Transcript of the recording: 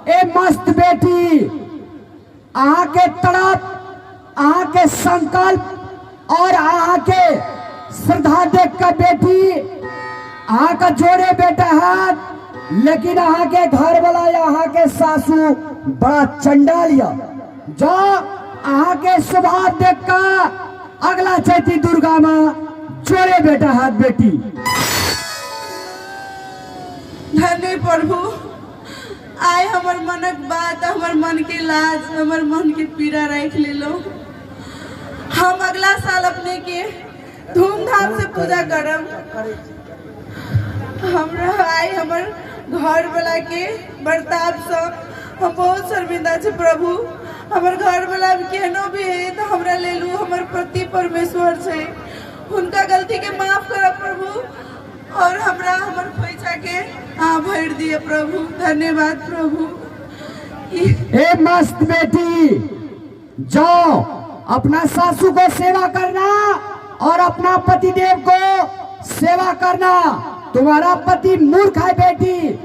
ए मस्त बेटी, अहाँके तड़प, अहाँके संकल्प और अहाँके श्रद्धा देख के बेटी अहाँके जोड़े बेटा है, लेकिन अहाँके घर वाला या अहाँके सासू बड़ा चंडाल यऽ। जो अहाँके स्वभाव देख के अगला चैती दुर्गा में जोड़े बेटा हाथ बेटी। धन्य प्रभु, आइ हमर मनक बात, हमर मन के लाज, हमर मन के पीड़ा राखि लेलहुँ। हम अगला साल अपने के धूमधाम से पूजा करब। हमरा आइ हमर घर वाला के बर्ताव से हम बहुत शर्मिंदा छी प्रभु। हमर घर वाला केहनो भी है तऽ हमरा लेल ओ हमर पति परमेश्वर छै। हुनका गलती के माफ करब प्रभु और हमरा हमर पैसा के अहाँ भरि दिअ प्रभु। धन्यवाद प्रभु। ए मस्त बेटी, जाओ अपना सासू को सेवा करना और अपना पतिदेव को सेवा करना। तुम्हारा पति मूर्ख है बेटी।